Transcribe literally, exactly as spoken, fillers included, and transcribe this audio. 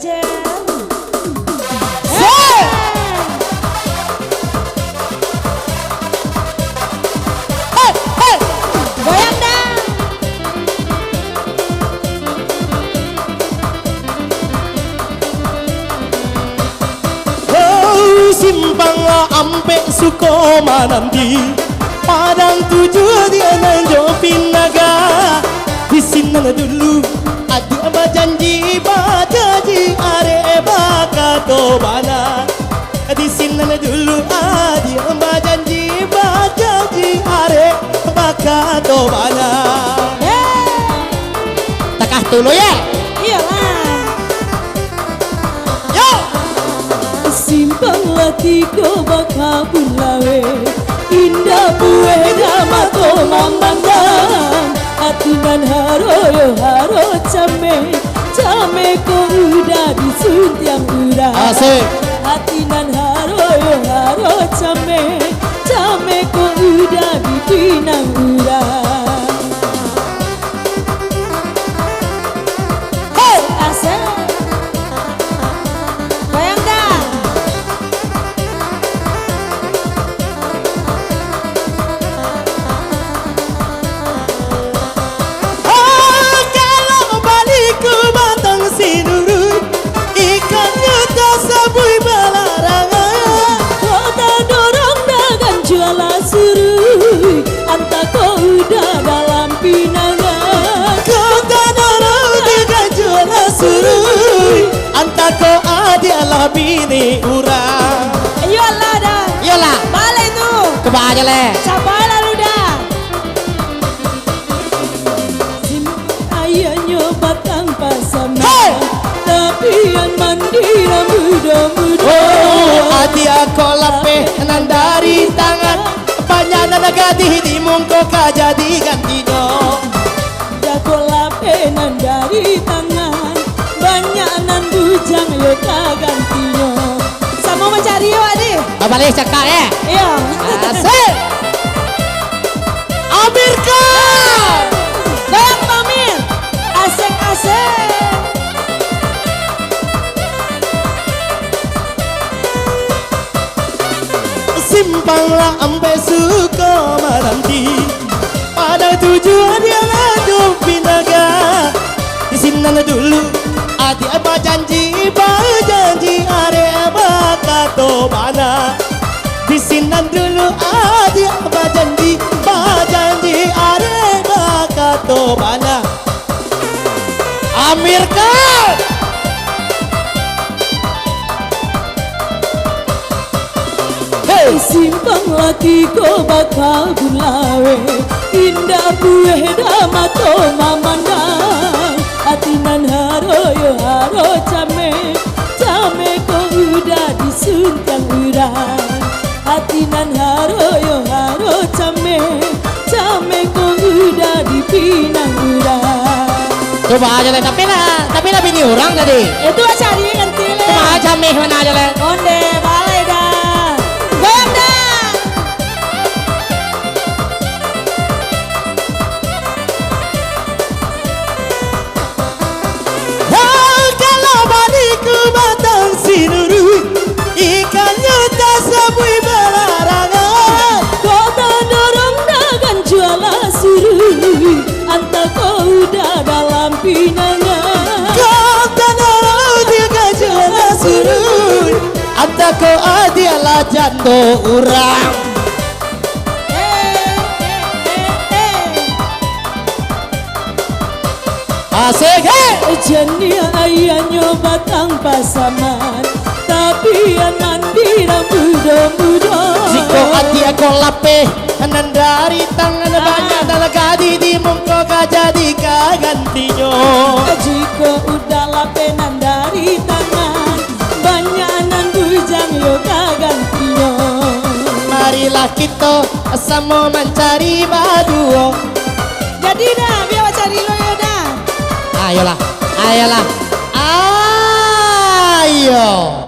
Hei! Hei! Goyang dang! Oh, simpang ampek suko mananti, Padang Tujuah di nan jo Pinaga. Di sinan dulu adiak bajanji, bajanji arek bakato bana. Di sinan dulu adiak bajanji, bajanji arek bakato bana. Hei! Takah tu lo, ye? Iyolah. Yo! Simpang Latiko bakabun laweh, indak buweh damato mamandang. Ati nan haro yo haro cameh, cameh ko udah disuntiang urang. Asik. Ati nan haro yo haro cameh, cameh ko udah dipinang urang. Hei, asik. Goyang dang. Oh, kalau baliku batang sinurui, ikannyo tasabuik balarangan. Kok tadorong dagang jualah surui, antah ko udah dalam pinangan. Kok tadorong dagang jualah surui, antah ko adiak lah bini urang. Iyolah dah. Iyolah. Balai tu. Coba aja leh. Sabar lalu dah. Ayaknyo batang pasaman, hei! Tapi an mandi nan mudo-mudo. Oh, adiak ko lapeh nan dari tangan, banyak nan gadih di muko ka jadi gantinyo. Adiak ko lapeh nan dari tangan, banyak nan bujang yo ka gantinyo. Samo mancari awak ni. Babaleh cakak, eh? Iyo. Asik. Amir Khan. Goyang, Amir. Asik, asik. Simpang lah ampek suko mananti. Padang Tujuah di nan jo Pinaga. Di sinan dulu adiak bajanji, bajanji arek bakato bana. Di sinan dulu adiak bajanji, bajanji arek bakato bana. Amir Khan! Hei! Simpang Latiko bakabun laweh, indak buweh damato mamandang. Ati nan haro yo haro cameh, cameh ko udah disuntiang urang. Ati nan haro yo haro cameh, cameh ko udah dipinang urang. Coba aja lah, tapi lah, tapi lah bini urang tadi. Itu cari ganti leh. Coba aja meh mana aja leh. Onde, balai dah. Goyang dah. Hei, kalau baliku batang sinurui, ikannyo tasabuik balarangan. Kok tadorong dagang jualah surui, antah ko udah dalam pinangan. Kok tadorong dagang jualah surui, antah ko adiak lah jando urang. Asik, hei! Janiah ayaknyo batang pasaman, tapi an mandi nan mudo-mudo. Jikok adiak ko lapeh nan dari tangan, banyak nan gadih di muko ka jadi ka gantinyo. Jikok udah lapeh nan dari tangan, banyak nan bujang yo ka gantinyo. Marilah kito samo mancari baduo. Jadi dah, bia awak cari lo yo dah. Ayolah, ayolah, ayo.